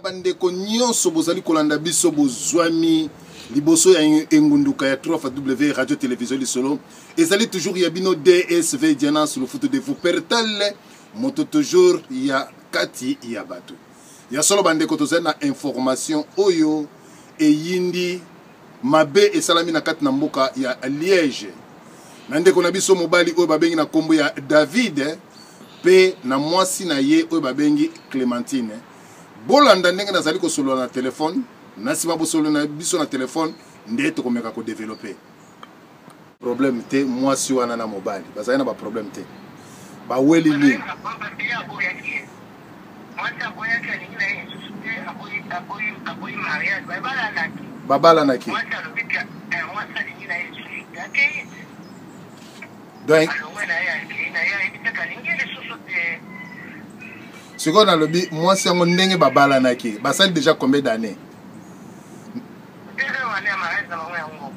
Na bandeko nyonso bozali kolanda biso, bozwami liboso ya engunduka ya 3 W Radio Télévision Lisolo, ezali toujours ya bino DSV Diana Sulufutu de vous pertale moto toujours ya kati ya bato ya solo. Bandeko, tozali na information oyo eyindi mabe esalami na kati na mboka ya Liège na ndeko na biso mobali oyo babengi na nkombo ya David mpe na mwasi na ye oyo babengi Clémentine. Bolanda ndenge nazali kosolola na telefone. Na nsima bosolo na biso na telefone nde tokomeka kodévelopper. Problème te, mwasi wana na mobali bazali na baproblème te, baweli nini? Mwasi aboyaki, alingi na ye lisusu te, aboyi mariage. Babalanaki. Babalanaki. Mwasi alobi ke mwasi alingi na ye lisusu te, akei. Donc alongwe na ye, akei na ye, ayebisaka alingi ye lisusu te. Sikoyo nalobi, mwasi yango, ndenge babalanaki, basali déjà combien d'années? Deuxième année ya mariage na bango yango.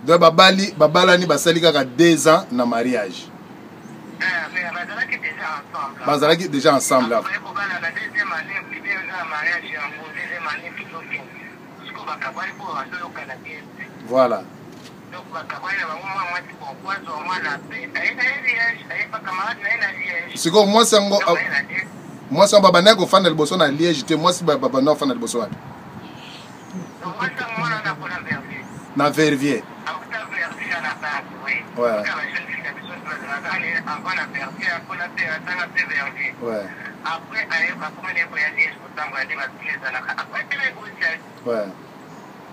Donc babali, babalani, basali kaka 2 ans na mariage? Mais bazalaki déjà ensemble. Bazalaki déjà ensemble. Baye kobala na deuxième année, bibe eza na mariage yango, deuxième année tozokende sikoyo, bakabwani mpo bazoyokana bien te. Donc bakabwani na bango, mwa mwasi, bon, kwazwa mwana mpe aye na ye Liège, aye pa camarade na ye na Liège. Sikoyo mwasi yango, Donc aye na Liège. Mwasi yango babandaki kofanda liboso na Liège te? Mwasi babandaki kofanda liboso wapi? Donc mwasi yango, mwana wana akola Verviers. Na Verviers. Akuta Verviers na base, oui. Kaka ba jeune fille na biso bazalaka ale avant na Verviers, akola mpe, atanga mpe Verviers. Après aye, bakoma na ye koya Liège kotambola nde basile ezalaka. Après tele Bruxelles.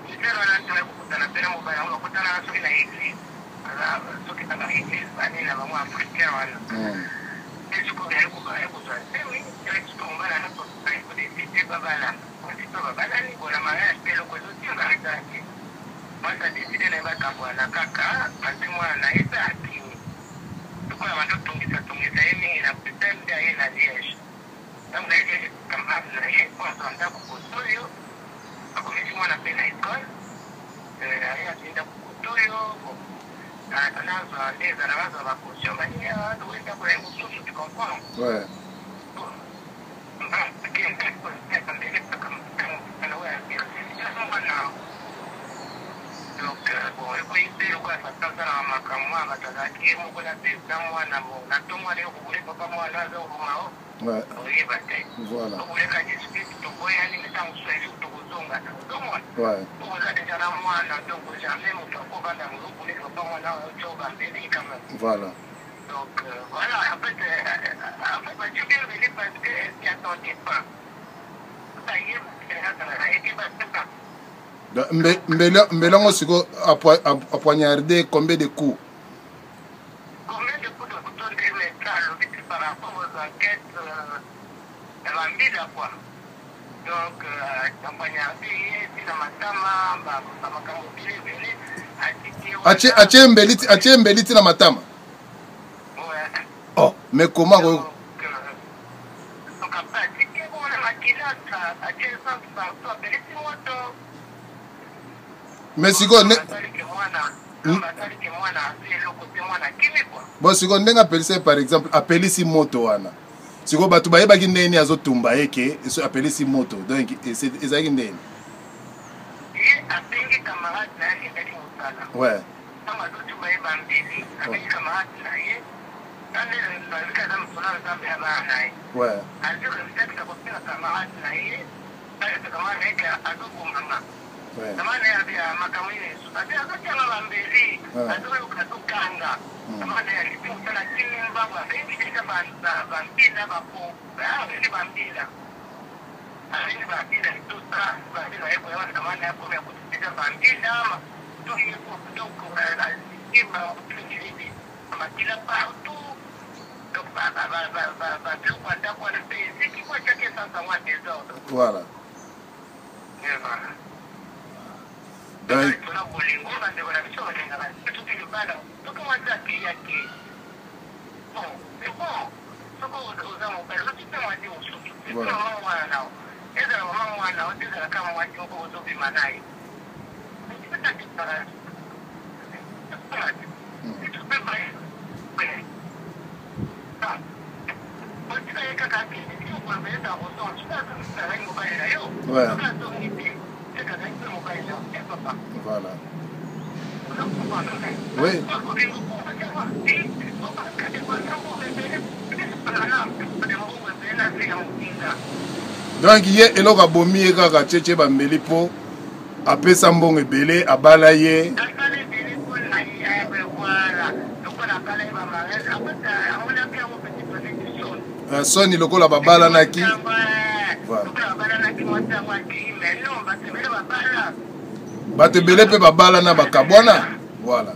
Bruxelles wana nto ekokutana mpe na mobali yango, bakutanaka soki na église, aza soki na baéglise banini na bango africain wana. Mpe sikoyo aye kozwa zemi, sikoyo mobali aza kodécider babalana. Mwasi mpe babalani bona mariage mpe eloko ezotinga eza te. Mwasi adécider na ye bakabwana kaka, azwi mwana na ye mpe akimi. Lokola bando tungisa tungisa ye mingi na Bruxelles, nde aye na Liège. Ntango na ye Liège, camarade na ye mpo azwa ndako kotoyo, akomisi mwana mpe na école, aye azwi ndako kotoyo. Bon, nazwa nde ezalaka, azwa bacaution, banini, aloue ndako na ye mosusu, tu comprends? Ouais. Donc bon, ekoyi mpe lokola papa asalaka makambo wana, bato azalaki ye moko na na mwana. Bon, na ntongo wana ekobole papa, mwana aza koboma o oyeba te. Okoleka dispute, toboyani, mais ntango mosusu un jour tokozongana, ozomona. Po oza déjà na mwana, donc jamais moto akovanda mozobole papa mwana otio bambeli quand même. Donc voilà, en fait, bah, tu bien venu parce que elle s'y attendait pas. Ça y est, Mbele yango sikoyo apoignardé combien de coups? Combien de coups de couteau nde médecin alobi te par rapport aux enquêtes ya bambila quoi. Donc apoignardé ye ntina matama, bamakambo ebele ebele atiki. Atie mbeli ntina matama? Ouais. Oh, mais comment? Donc après atiki bona makila, atie essence partout, apelisi moto. Mais sikoyo basaliki mwana, basaliki mwana azwi eloko te, mwana akimi quoi. Bon, sikoyo ndenge apelisi ye, par exemple apelisi moto wana, sikoyo bato bayebaki ndenge nini azotumba ye ke apelisi moto? Donc ezalaki ndenge? Ye abengi camarade na ye, akendaki mosala. Ntango azotumba ye bambeli, abengi camarade na ye ande baziki, aza mosolo ya Nzambe ya bana na ye. Azwi réflexe ya kobenga camarade na ye, ayesa camarade na ye ke azobomama. Camarade na ye abi makambo nini lisusu, abi azotianga bambeli, azoyoka, azokanga. Camarade na ye alisi mosala, atimi mbango, abengi déjà bambila, abengi bambila, abengi bambila, tout ça, bambila ye koya wana. Camarade na ye akomi, akuti déjà bambila, donc aziki bamotu makila partout. Donc babiloko ya ndako wana mpe eziki po atiaki essence yango ya désordre. Voilà. Donc mpona bolingo, bandeko na biso balingaka soki libala, soki mwasi akei, akei. Bon, c'est bon, soki oza mobali, oki mpe mwasi mosusu, mama mwana nao, ezala mama mwana o te, ezalaka mwasi moko ozobima na ye. Otika ye kaka akende ti okoloba eza ozonga, soki azalaki mobali na yo. Ouais. Voilà. Oui. Donc ye eloko abomi ye kaka cheche bambeli mpo apesa mbongo ebele abala ye. Soni lokola babalanaki. Bato ebele mpe babalana bakabwana. Voilà.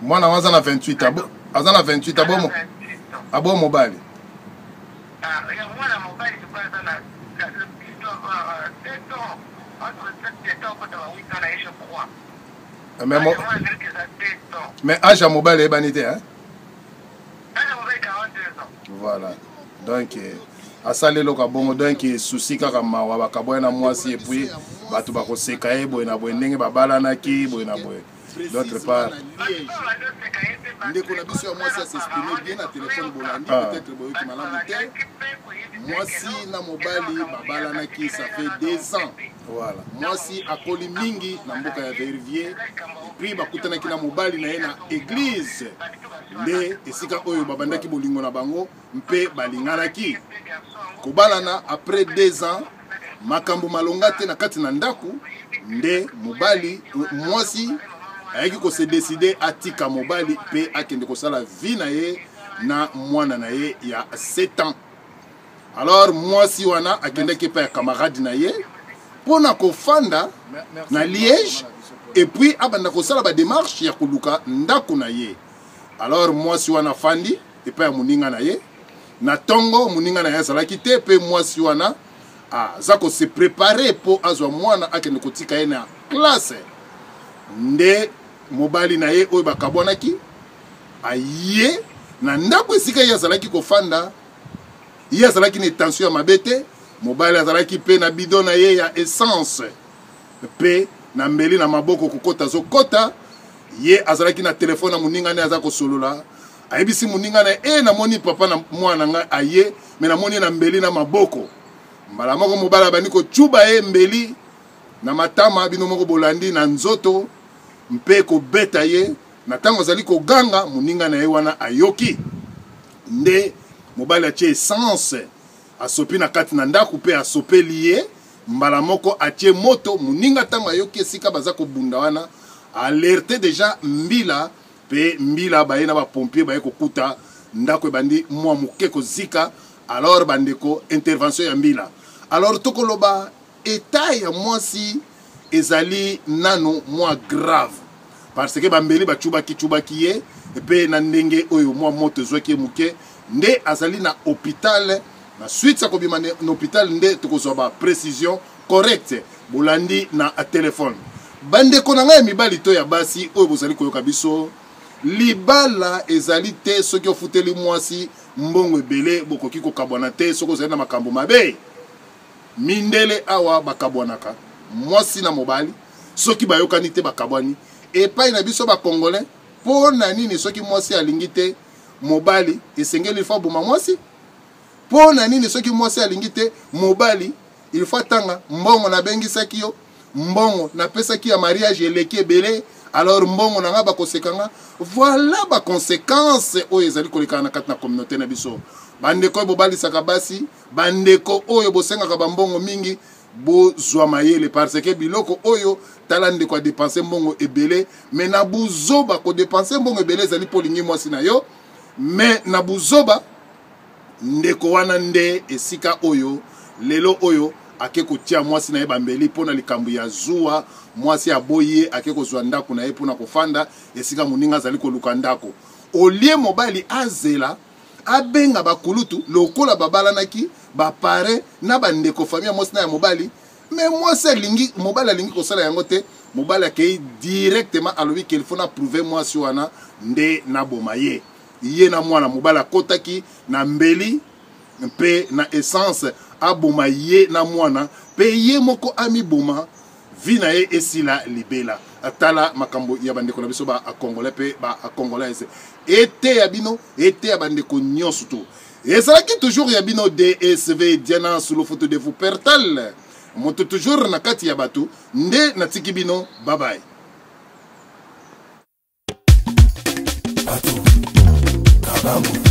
Mwana wango aza na 28, aza na 28, abo mobali. Mwana mobali aza na 7 ans, entre 7 ans kota ba 8 ans na ye, je crois. Mais, mo... mais âge ya mobali eyebani te, hein? Âge ya mobali 42 ans. Voilà. Donc asali eloko ya bongo, donc susi kaka mawa, bakaboya na mwasi, et puis bato bakoseka ye boye na boye, ndenge babalanaki boye na boye. D'autre part, ndeko na biso ya mwasi as'exprime bien na telefone, bolandi. Ah. Peut-être boyoki malamu te. Mwasi na mobali babalanaki, ça fait 2 ans. Mwasi akoli mingi na mboka ya Verviers, puis bakutanaki na mobali na ye na église, nde esika oyo babandaki bolingo na bango mpe balinganaki kobalana. Après 2 ans, makambo malonga te na kati na ndako, nde mobali, mwasi ayaki kose décider atika mobali mpe akende kosala vie na ye na mwana na ye ya 7 ans. Alors mwasi wana akendaki epai ya camarade na ye mpo na kofanda na Liège, et puis abanda kosala badémarche ya koluka ndako na ye. Alors mwasi wana afandi epai ya moninga na ye. Na ntongo, moninga na ye azalaki te, mpe mwasi wana aza kose préparer mpo azwa mwana akende kotika ye na classe, nde mobali na ye oyo bakabwanaki aye na ndako esika ye azalaki kofanda. Ye azalaki na intention ya mabe te. Mobali azalaki mpe na bidon na ye ya essence mpe na mbeli na maboko, kokota azokota. Ye azalaki na telefone na moninga ne, aza kosolola. Ayebisi moninga na ye: "E, namoni papa na mwana ngai aye, mais namoni ye na mbeli na maboko." Mbala moko mobali abandi kocuba ye mbeli na matama, bino moko bolandi, na nzoto, mpe kobeta ye. Na ntango azali koganga, moninga na ye wana ayoki, nde mobali atie essence, asopi na kati na ndako mpe asopeli ye mbala moko, atie moto. Moninga ntango ayoki esika baza kobunda wana, alerte déjà mbila, mpe mbila baye na bapompier, baye kokuta ndako ebandi mwa moke kozika. Alors bandeko, intervention ya mbila. Alors tokoloba état ya mwasi ezali nano mwa grave, parce que bambeli bacubaki-cubaki ye, mpe na ndenge oyo mwa moto ezwaki ye moke, nde azali na hôpital. Na suite ya kobima na hôpital nde tokozwa baprécision correcte. Bolandi na telefone. Bandeko na ngai ya mibali to ya basi oyo bozali koyoka biso, libala ezali te soki ofuteli mwasi mbongo ebele bokoki kokabwana te. Soki ozali na makambo mabe, mindele awa bakabwanaka, mwasi na mobali soki bayokani te bakabwani. Epai na biso bacongolais, mpo na nini soki mwasi alingi te mobali, esengeli faut aboma mwasi? Mpo na nini soki mwasi alingi te mobali, il faut atanga mbongo nabengisaki yo, mbongo napesaki ya mariage eleki ebele, alors mbongo na nga bakoseka nga? Voilà baconséquence oyo ezali kolekana na kati na communauté na biso. Bandeko oyo bobalisaka basi, bandeko oyo bosengaka bambongo mingi, bozwa mayele, parce que biloko oyo, tala ndeko adépenser mbongo ebele, mais na buzoba. Kodépenser mbongo ebele ezali mpo olingi mwasi na yo, mais na buzoba. Ndeko wana nde esika oyo lelo oyo ake kotia mwasi na ye bambeli mpo na likambo ya zuwa. Mwasi aboyi ye, ake kozwa ndako na ye mpona kofanda esika moninga azali koluka ndako. Olie mobali azela abenga bakulutu lokola babalanaki, baparrain na bandeko, famille ya mwasi na ya mobali, mais mwasi alingi, mobali alingi kosala yango te. Mobali akei directement, alobi qu'il faut na prouver mwasi wana, nde naboma ye, ye na mwana. Mobali akotaki na mbeli mpe na essence, aboma ye na mwana, mpe ye moko amiboma. Vie na ye esila libela. Tala makambo ya bandeko na biso ba congolais pe ba congolaise. Eteya bino, eteya bandeko nyonso to. Ezalaki toujours ya bino DSV Diana Sulufutu de Wuppertal. Moto toujours na kati ya bato nde natiki bino bye bye. Bato, kabangu.